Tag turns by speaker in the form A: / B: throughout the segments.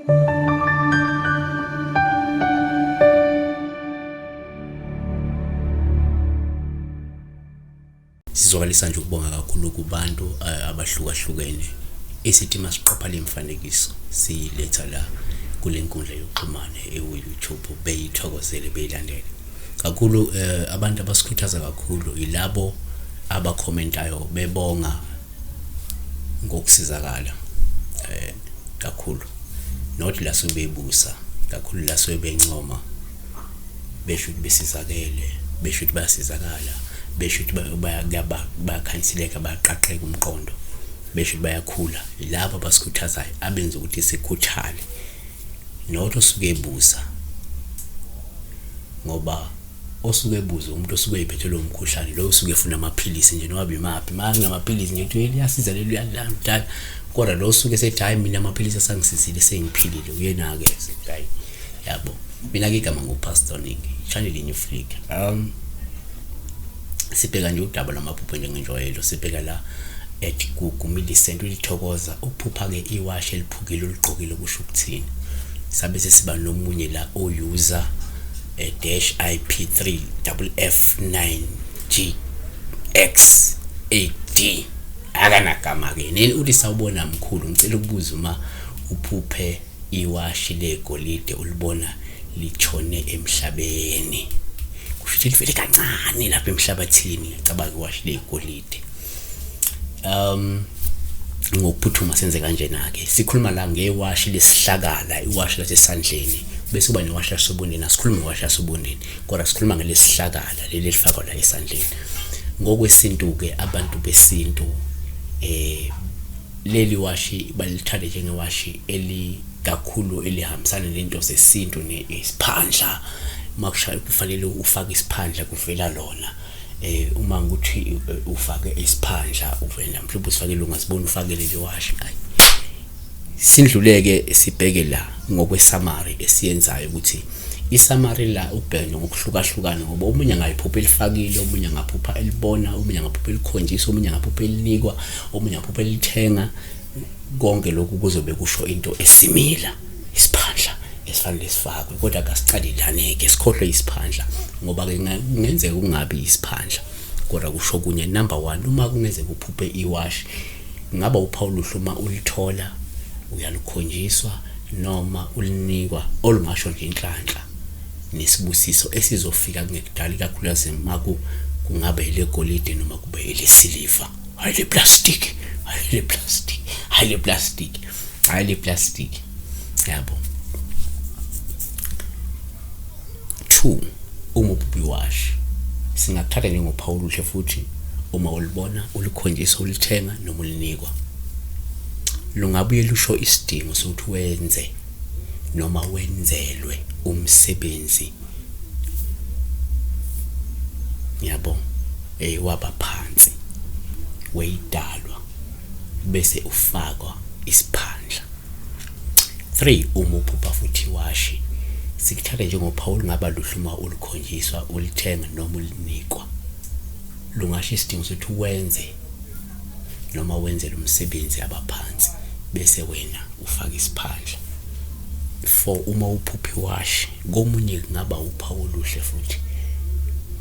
A: Sizwakalisa nje ukubonga kakhulu kubantu abahlukahlukene esithi masiqopha le mfanekiso siyiletha la kule nkundla yokuxhumana ewu-YouTube beyithokozele beyilandele kakhulu. Abantu abasikhuthaza kakhulu yilabo abakhomentayo bebonga ngokusizakala kakhulu, not la sebebusa kakhulu, la sebencoma besho ukuthi besizakele, besho ukuthi bayasizakala, besho ukuthi bayakhanyiseleka, bayaqaqeka umqondo, besho ukuthi bayakhula. Yilabo abasikhuthazayo, abenza ukuthi sikhuthale, not osuke ebusa, ngoba osuke ebuza umuntu osuke eyiphethe lowo mkhuhlane loyo osuke efuna amaphilisi nje noma bimaphi ma nginamaphilisi nje kuthiwa liyasiza leli uyalidala, kodwa lo osuke esethi hhayi mina amaphilisi asangisizile sengiphilile, uyena-ke hayi yabo. Mina-ke igama nguPastor Nick, channel New Flick. Sibheka nje udaba lwamaphupho njengenjwayelo, sibheka la at Gugu Millicent ulithokoza ukuphupha-ke iwashi eliphukile oligqokile kusho ukuthini. Sabe sesiba nomunye la o-user dash IP3 double F 9 G X 8D akanagama-ke nini. Uthi sawubona mkhulu, ngicela ukubuza uma uphuphe iwashi legolide ulibona litshone emhlabeni, kusho ukuthi livele kancane lapha emhlabathini. Ngiyacabanga iwashi legolide. Ngokuphuthuma senze kanjena-ke, sikhuluma la ngewashi lesihlakala, iwashi lasesandleni, bese kuba newashi lasobondeni. Asikhulumi ngewashi lasobondeni, kodwa sikhuluma ngelesihlakala leli elifakwa la esandleni. Ngokwesintu-ke, abantu besintu leli washi balithanda njengewashi elikakhulu elihambisana nento zesintu nesiphandla. Uma kushaya kufanele ufake isiphandla, kuvela lona. Uma ukuthi ufake isiphandla uvela mhlawumbe usifakele, ungazibona ufake leli washi. Ayi, sindluleke sibheke la ngokwesummary esiyenzayo, ukuthi isummary la ukubheka nje ngokuhlukahlukana, ngoba omunye angayiphupha elifakile, omunye angaphupha elibona, omunye angaphupha elikhonjiswa, omunye angaphupha elinikwa, omunye angaphupha elithenga. Konke lokhu kuzobe kusho into esimila isiphandla esifanele sifakwe, kodwa kasicali lana-ke sikhohlwe isiphandla, ngoba-ke kungenzeka kungabi isiphandla kodwa kusho kunye. Number one, uma kungenzeka uphuphe iwashi, ngaba uphawu oluhle uma ulithola, uyalukhonjiswa noma ulinikwa, olungasho nje inhlanhla nesibusiso esizofika kungekudala, ikakhulukazi maku kungabe elegolide noma kube elesiliva, hhayi le-plastic, hhayi le-plastic, hhayi le-plastic, hhayi le-plastic, yabo. Two, uma uphupha iwashi, singakuthatha njengophawu oluhle futhi uma ulibona, ulikhonjiswa, ulithenga noma ulinikwa. Lungabuye lusho isidingo sokuthi wenze noma wenzelwe umsebenzi, yabo, waba phansi weyidalwa bese ufakwa isiphandla. 3, uma uphupha futhi iwashi, sikuthatha njengophawu olungaba luhle uma ulukhonjiswa, ulithenga noma ulinikwa. Lungasho isidingo sokuthi wenze noma wenzele umsebenzi abaphansi bese wena ufaka isiphandla. 4, uma uphupha iwashi, komunye kungaba uphawu oluhle futhi,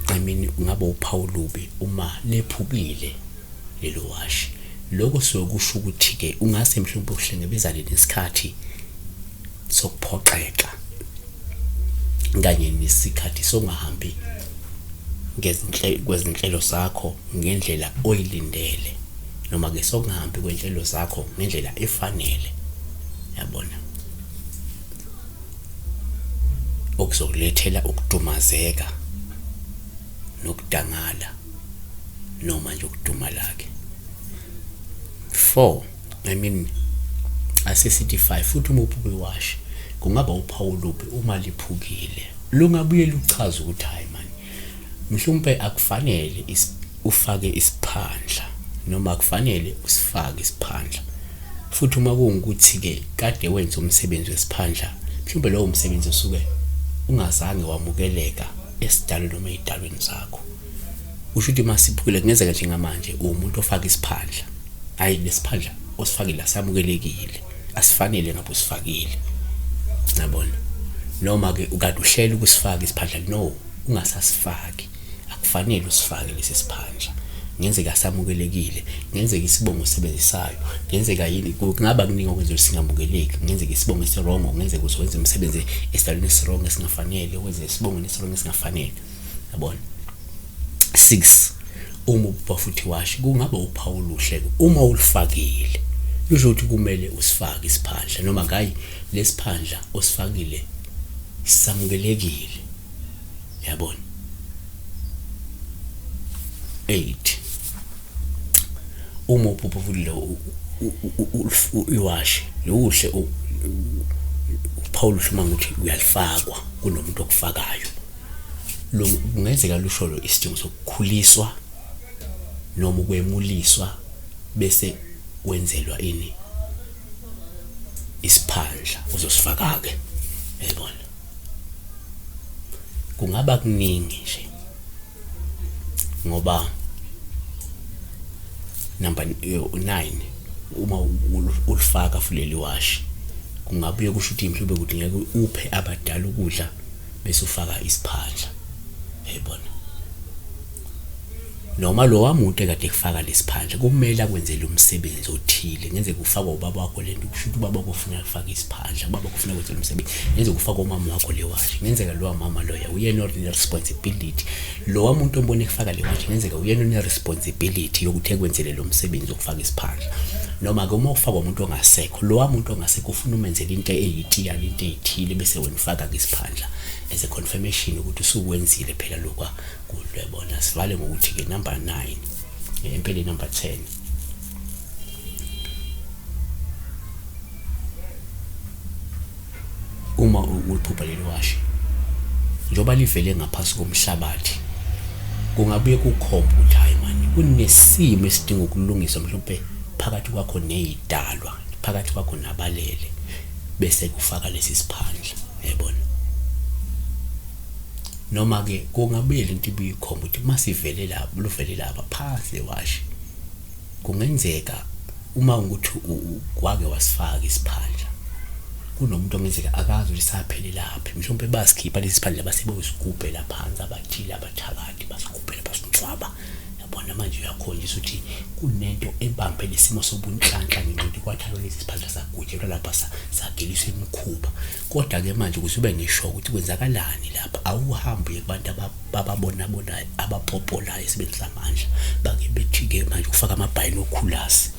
A: I mean kungaba uphawu olubi uma lephukile lelo washi. Lokho suke kusho ukuthi-ke ungase mhlawumbe uhlangabezane nesikhathi sokuphoxeka kanye nesikhathi sokungahambi kwezinhlelo zakho ngendlela oyilindele, noma-ke sokungahambi kwenhlelo zakho ngendlela efanele, yabona, okuzokulethela ukudumazeka nokudangala noma nje ukudumala-ke. 4, I mean asesithi 5 futhi, uma uphupha iwashi kungaba uphawu olubi uma liphukile. Lungabuye luchaze ukuthi hayi mani, mhlawumpe akufanele ufake isiphandla noma akufanele usifake isiphandla. Futhi uma kuwukuthi-ke kade wenza umsebenzi wesiphandla, mhlawumbe lowo msebenzi usuke ungazange wamukeleka esidalweni noma ey'dalweni zakho. Kusho ukuthi uma siphukile, kungenzeka njengamanje uwumuntu ofaka isiphandla, hhayi lesiphandla osifakile asamukelekile, asifanele ngabe usifakile. Yabona, noma ke ukade uhlela ukusifaka isiphandla, no, ungasasifaki, akufanele usifake lesi siphandla. Ngenzeka samukelekile, ngenzeka isibongo osebenzisayo, ngenzeka yini, kungaba kuningi okwenza ukuthi singamukeleki. Ngenzeka isibongo esirongo, ngenzeka uzokwenza umsebenzi esidalweni esirongo esingafanele, wenze isibongo esirongo esingafanele. Yabona. 6 uma uphupha futhi washi, kungaba uphawu oluhle uma ulifakile, lusho ukuthi kumele usifake isiphandla, noma ngayi lesiphandla osifakile sisamukelekile. Yabona. 8 uma uphupha futhi lo iwashi luhle, uphawu oluhle uma ukuthi uyalifakwa, kunomuntu okufakayo, kungenzeka lusho lo isidingo sokukhuliswa noma ukwemuliswa, bese wenzelwa ini, isiphandla uzosifaka ke. Yayibona, kungaba kuningi nje, ngoba number 9 uma ulifaka fuleli washi, kungabuye kusho ukuthi mhlawumbe kudingeka uphe abadala ukudla bese ufaka isiphandla. Yayibona, noma lowa muntu ekade kufaka lesiphandla kumele akwenzele umsebenzi othile. Ngenzeka ufakwa ubaba wakho lento, kusho ukuthi ubaba wakho ufuna kufaka isiphandla, ubaba wakho ufuna kwenzela umsebenzi. Ngenzeka ufaka umama wakho le washi, ngenzeka lowa mama loya uyena one-responsibility, lowa muntu ombona ekufaka le washi ngenzeka uyena one-responsibility yokuthi ekwenzele lo msebenzi wokufaka isiphandla. Noma-ke uma ufakwa umuntu ongasekho, lowa muntu ongasekho ufuna umenzele into eyitiyana, into eyithile, bese wena ufaka-ke isiphandla as a confirmation ukuthi usukwenzile phela lokwa kulwebona. Sivale ngokuthi-ke number 9, empeleni number 10, uma uliphupha leli washi njengoba livele ngaphansi komhlabathi, kungabuye kukhomba ukuthi hayi mani, kunesimo esidinga ukulungiswa mhlawumbe phakathi kwakho ney'dalwa, phakathi kwakho nabalele, bese kufaka lesi siphandla. Yayibona, noma-ke kungabuye lento ibuye ikhomba ukuthi uma sivele lapha, luvele lapha phansi le washi, kungenzeka uma ukuthi wake wasifaka isiphandla, kunomuntu ongenzeka akazi ukuthi saphelelaphi, mhlawumbe basikhipha lesi siphandla base beyosigubhela phansi abathile abathakathi, basigubhela basincwaba. Yabona, manje uyakhonjiswa ukuthi kunento ebambe lesimo sobunhlanhla ngenxa yokuthi kwathathwa lesi siphandla sagujelwa lapha, sagiliswa imikhuba. Kodwa-ke manje ukuze ube ngisho ukuthi kwenzakalani lapha, awuhambe uye kubantu ababonabonayo, abapopolayo, esebenzisa amandla, bake bethi-ke manje ufaka amabhayinokhulasi,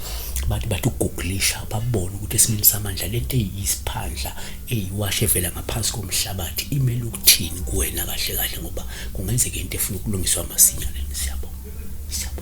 A: bathi ugugulisha, babone ukuthi esimeni samandla lento eyisiphandla eyiwashe evela ngaphansi komhlabathi imele ukuthini kuwena kahle kahle, ngoba kungenzeka into efuna ukulungiswa masinya lena. Siyabonga, siyabonga.